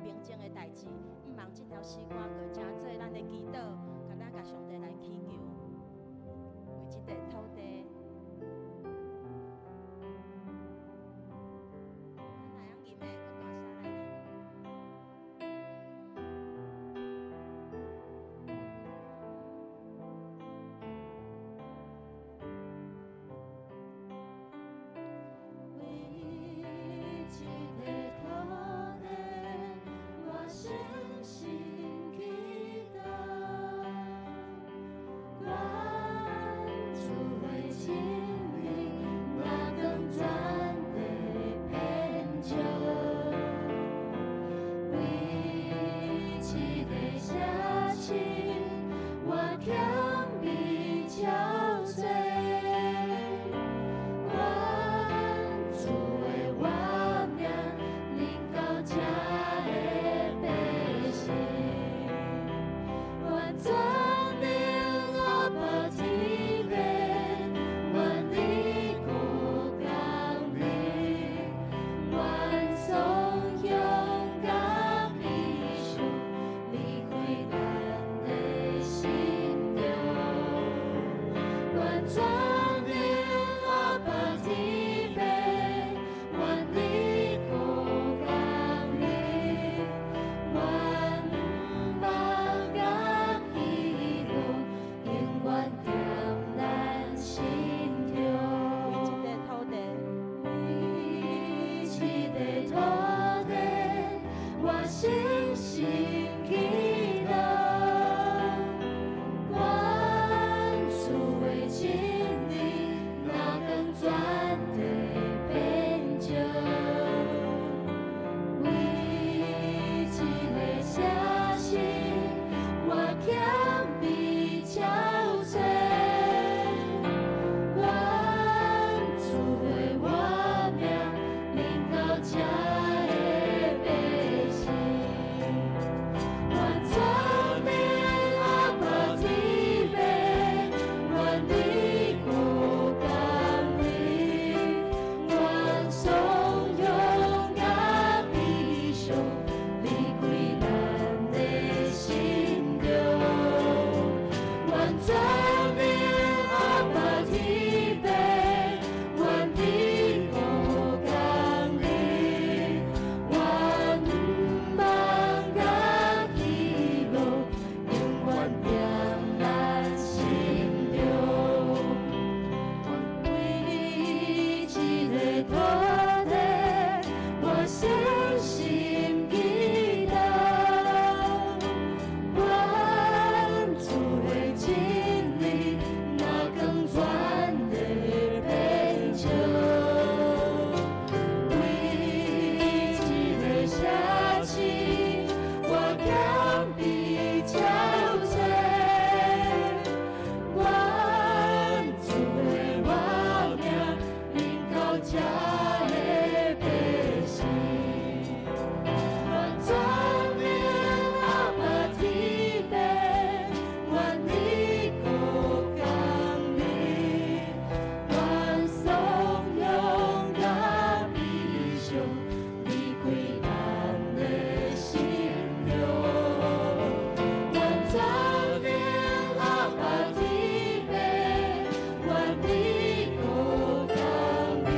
平靜的代誌，毋望這條詩歌閣成做咱的祈禱，共咱共上帝來祈求，為這塊土地。咱會曉吟的，閣大聲來吟。為這塊土地，我誠心祈禱，願主的真理若光全地遍照，為這个城市，我謙卑憔悴。願主的活命臨到這个百姓，願全能阿爸天父，願你國降臨，願頌榮佮悲傷離開咱的心中，願全能阿爸天父，願你國降臨，願望佮希望永遠踮咱心中。為這塊土地，為這塊土地，我誠心祈禱，願主的真理若光全地遍照，為這个城市，我謙卑憔悴。願主的活命臨到這个百姓，願全能阿爸天父，願你國降臨，願頌榮佮悲傷離開咱的心中，願全能阿爸天父，願你國降臨，願望佮希望永遠踮咱心中。為這个土地，我誠心祈禱，願主的真理若光全地遍照，為這个城市，我謙卑憔悴。願主的活命臨到這个百姓，願全能阿爸天父，願你國降臨，願頌榮佮悲傷離開咱的心中，願全能阿爸天父，願你國降臨，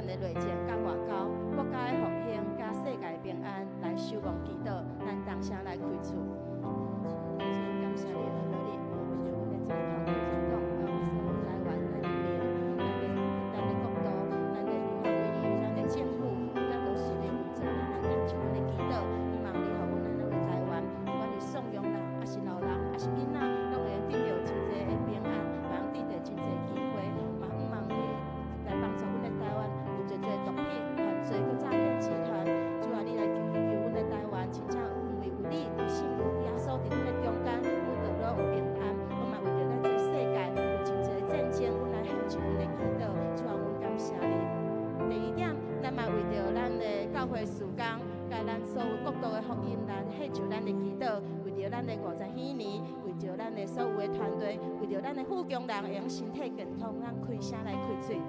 的內政佮外交、國家的復興佮世界的平安來守望祈禱。咱同聲來開喙。主，感謝你，阿你，為著阮的總統、副總統，佮所有台灣咱的民、咱的國度、咱的立法委員、咱的政府，咱都是咧為著咱來獻上阮的祈禱。希望你予阮咱的台灣，不管是送養人，抑是老人，抑是囡仔，攏會得著真濟的平安，嘛會得著真濟機會。嘛向望你來幫助阮的台灣，有濟濟毒品犯罪閣詐騙集團，主啊，你來救救阮的台灣，真正因為有你有聖有耶穌佇阮的中間，阮就攏有平安。阮嘛為著咱這個世界有真濟戰爭，阮來獻上阮的祈禱。主啊，阮感謝你。第二點，咱嘛為著咱的教會事工，佮咱所有國度的福音來獻上咱的祈禱，為著咱的50禧年，為著咱的所有的團隊，為著咱的副工人會用身體健康，咱開聲來開喙。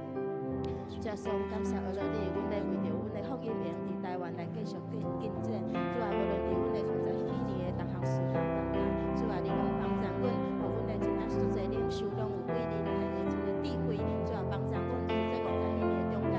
主耶穌，感謝阿你，阮欲為著阮的福音會用佇台灣來繼續進進展。主啊，無論佇阮的50禧年的逐項事工當中，主啊，你攏幫助阮，予阮的真正足濟領袖攏有為你來的這個智慧。主啊，幫助阮佇這五十禧年的中間，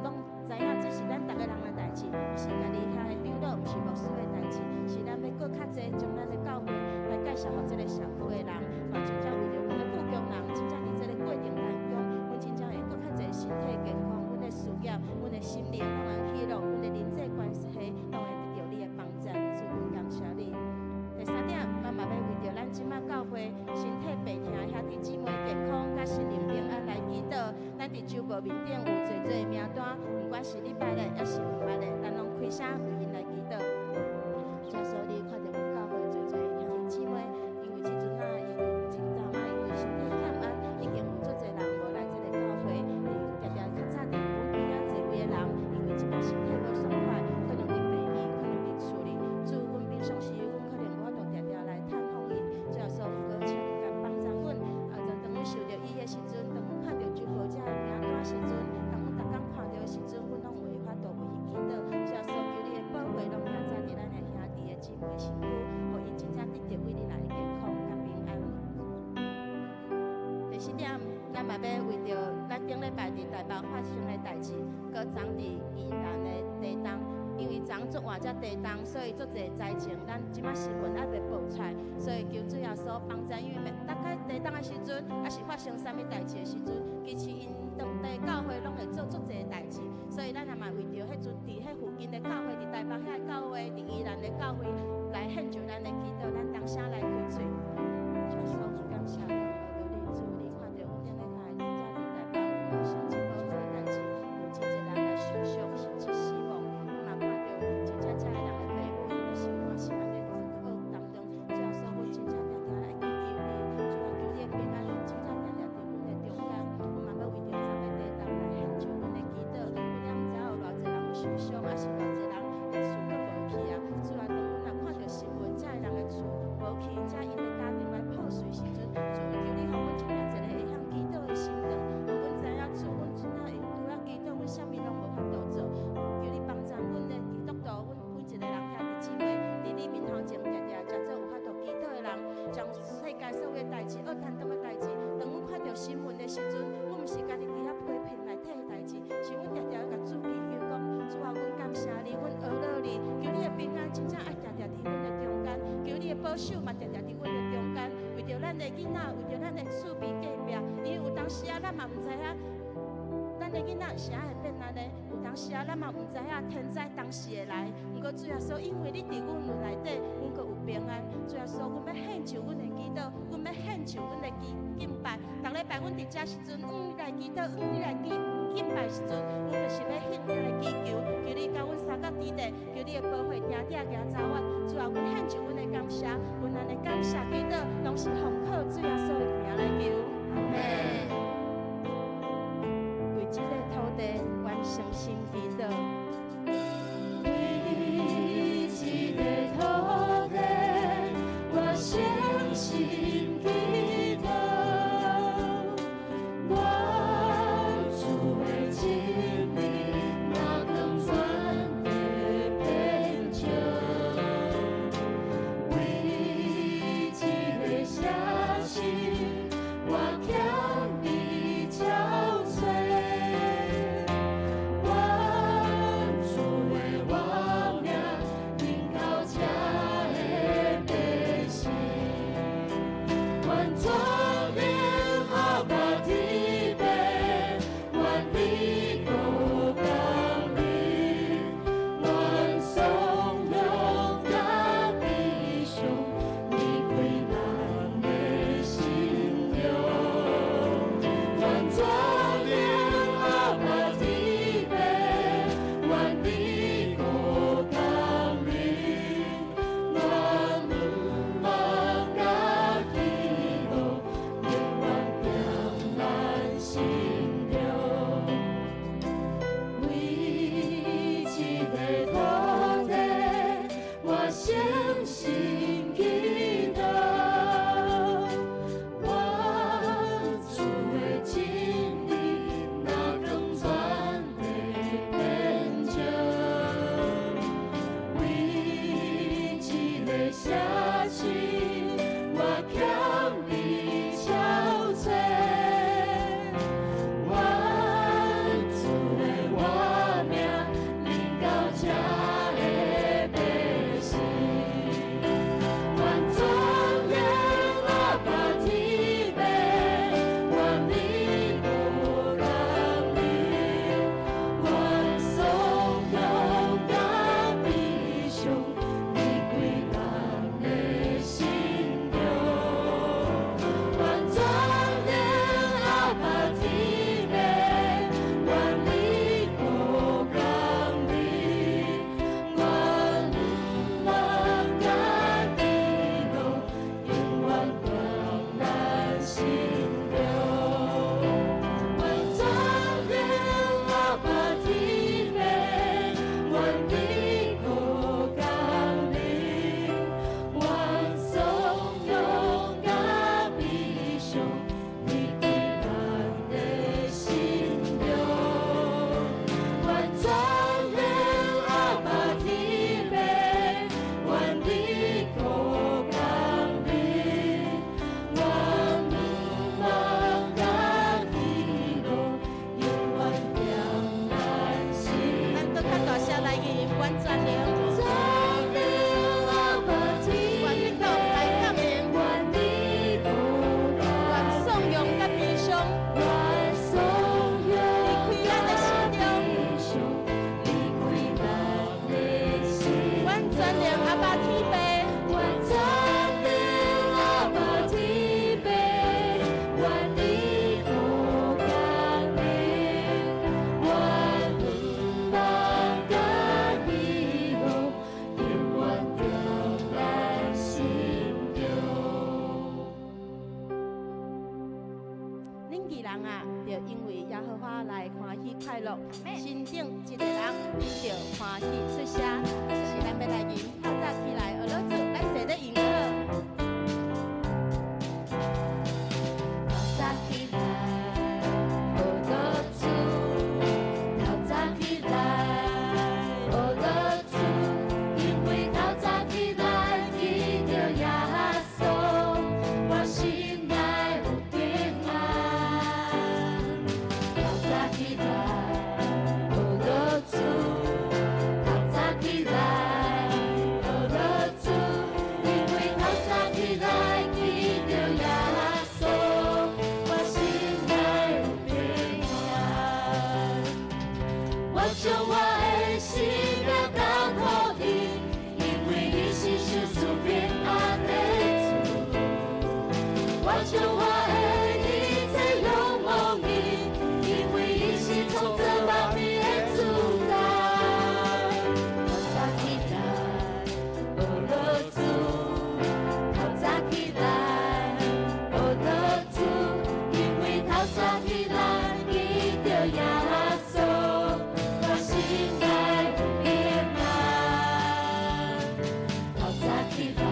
攏知影這是咱逐个人的代誌，毋是家己遐的長老，毋是牧師的代誌，是咱欲閣較濟將咱的教會來介紹予這個社區的人，嘛真正為著阮的副工人，真正佇這個過程當中，阮真正會閣較濟身體健康，阮的事業，阮的心靈攏會喜樂，阮的人際關係攏會得著你的幫助，主，阮感謝你。第三點，咱嘛欲為著咱這馬教會身體病痛的兄弟姊妹健康佮心靈平安來祈禱。咱佇周報面頂有濟濟名單，毋管是你捌的，抑是毋捌的，咱攏開聲為𪜶來祈禱。主耶穌，你看著阮教會濟濟兄弟姊妹，因為這陣啊，因為這陣啊，因為身體欠安，已經有足濟人無來這個教會。定定較早佇阮邊仔座位的人，因為這擺身體無爽快，可能佇病院，可能佇厝裡。主，阮平常時，阮可能無法度定定來探訪𪜶。主耶穌，毋過請你共幫助阮，啊，當阮受著醫的時陣，當阮看著周報遮的名單時陣，當阮逐工看著的時陣，阮攏會法度為伊祈禱。主耶穌，求你的保護攏行走佇咱的兄弟的姊妹身軀，予𪜶真正得著為你來的健康佮平安。第四點，咱嘛欲為著咱頂禮拜佇台北發生的代誌，閣昨佇宜蘭的地動，因為昨足晏才地動，所以足濟災情，咱這馬新聞還袂報出來，所以求主耶穌幫助，因為大概地動的時陣，抑是發生啥物代誌的時陣，其實𪜶當地教會攏會做足濟代誌，所以咱也嘛為著彼陣佇彼附近的教會，佇台北遐的教會，佇宜蘭的教會來獻上咱的祈禱，咱同聲來開喙。主耶穌，感謝你，阿你主，你看著阮頂禮拜真正佇台北有發生真無好的代誌，有真濟人來受傷，甚至死亡。阮嘛看著真正遮的人的爸母，𪜶的生活是按呢惡當中。主耶穌，阮真正定定來祈求你，主啊，求你的平安，真正定定佇阮的中間。阮嘛欲為著昨的地動來獻上阮的祈禱。阮也毋知影有偌濟人有受傷，抑是偌濟人的厝閣無去啊。主啊，當阮若看著新聞，遮的人的厝無去，遮𪜶的家庭來破碎時陣，主，求你予阮真正一個會曉祈禱的心腸，予阮知影主，阮真正會除了祈禱，阮啥物攏無法度做。求你幫助阮的基督徒，阮每一個人兄弟姊妹，佇你面頭前定定誠做有法度祈禱的人，將世界所有的代誌、惡貪當的代誌，當阮看著新聞的時陣，阮毋是家己佇遐批評內底的代誌，是阮定定共主祈求講，主啊，阮感謝你，阮阿羅你，求你的平安真正愛定定佇阮的中間，求你的保守嘛定定佇阮的中間，為著咱的囡仔，為著咱的厝邊隔壁，因為有當時啊，咱嘛毋知影。咱的囡仔是按會變按呢，有當時啊，咱嘛毋知影天災當時會來。毋過主耶穌，因為你佇阮內底，阮閣有平安。主耶穌，阮欲獻上阮的祈禱，阮欲獻上阮的敬敬拜。逐禮拜阮佇遮時陣，向你來祈禱，向你來敬敬拜時陣，阮就是欲向你來祈求，求你佮阮相佮佇咧，求你的保護定定行走阮。主啊，阮獻上阮的感謝，阮按呢感謝祈禱，攏是奉靠主耶穌的名來求。阿們。為這個土地完成心祈禱。為這個土地，我誠心祈禱，願主的真理若光全地遍照。為這個城市，我欠你。樂。身頂一个人因著歡喜出聲，這是咱欲來吟，透早起來學樂主，咱坐咧吟好。透早起來學樂主，透早起來學樂主，因為透早起來見著耶穌，我心內有平安。透早起來學樂主，透早起來學樂主，因為透早起來見著耶穌，我心內有平安。我將我的生命交託伊，因為伊是賞賜平安的主。我將我的一切仰望伊，因為伊是創造萬物的主宰。透早起來學樂主，透早起來學樂主，因為透早起來見著耶穌，我心內有平安。透早起來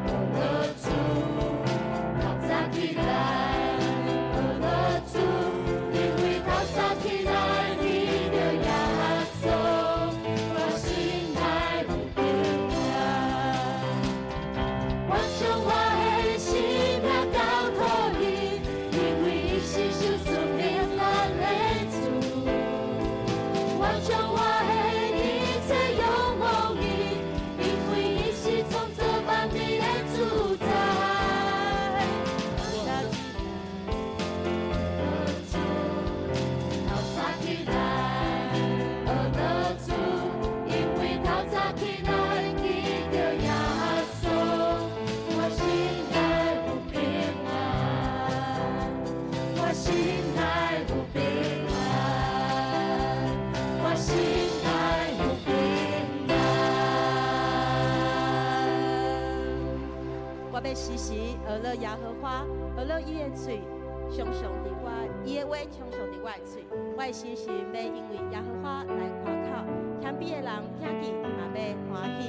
學樂主，透早起來學樂主，因為透早起來見著耶穌，我心內有平安。我將我的生命交託伊，因為伊是賞賜平安的主。我將我的一切仰望伊，因為伊是創造萬物的主宰。透早起來學樂主，因為透早起來見著耶穌，我心內有平安。我心內有平安，我心內有平安。我欲時時學樂耶和華，學樂伊的喙，常常佇我，伊的話常常佇我的喙。我的心是欲因為耶和華來誇口，謙卑的人聽見嘛欲歡喜。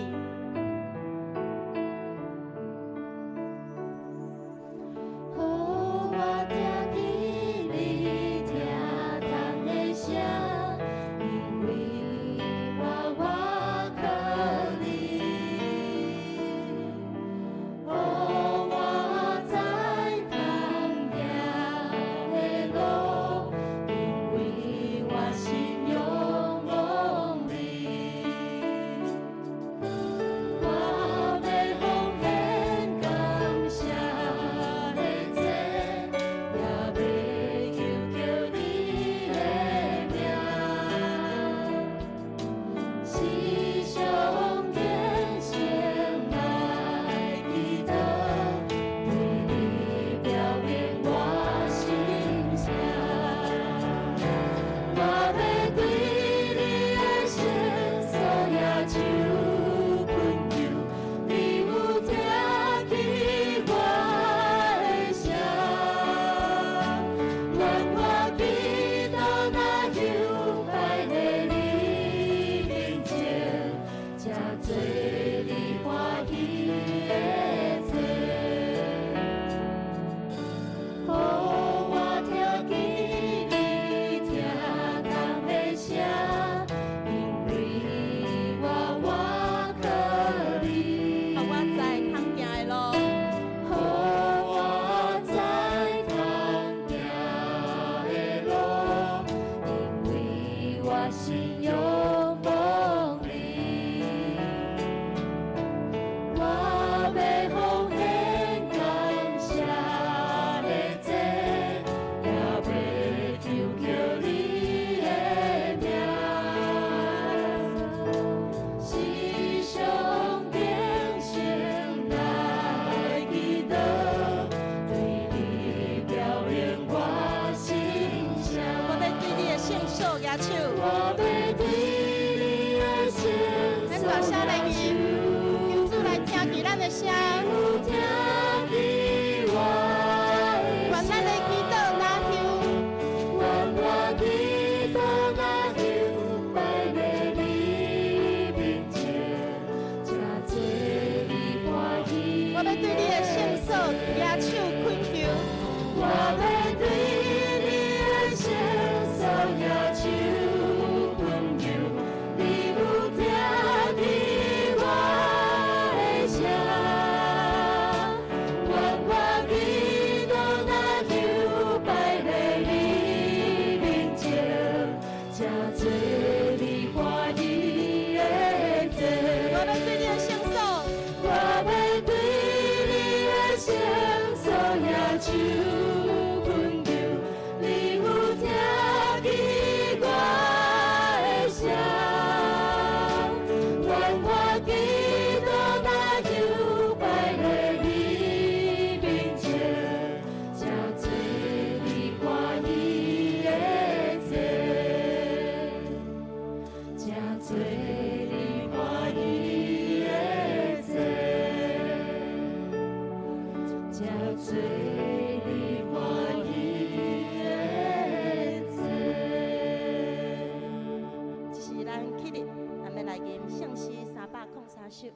予我聽見你聽筒的聲，因為我倚靠你。予我知通行的路，因為我信仰望你。我欲奉獻感謝的祭，也欲求叫你的名。時常虔誠來祈禱，對你表明我心聲。我欲對你的聖所舉手懇求，你有聽見我的聲。願我祈禱若香擺佇你面前，才做你歡喜的祭。予我聽見你聽筒的聲，因為我倚靠你。予我知通行的路，予我知通行的路，因為我信仰望你。我欲奉獻感謝的祭，也欲求叫你的名。時常虔誠來祈禱，對你表明我心聲。我欲對你的聖所舉手。我欲對你的聖咱大聲來吟，求主來聽見咱的聲。有聽見我願咱的祈禱若香，願我祈禱安息。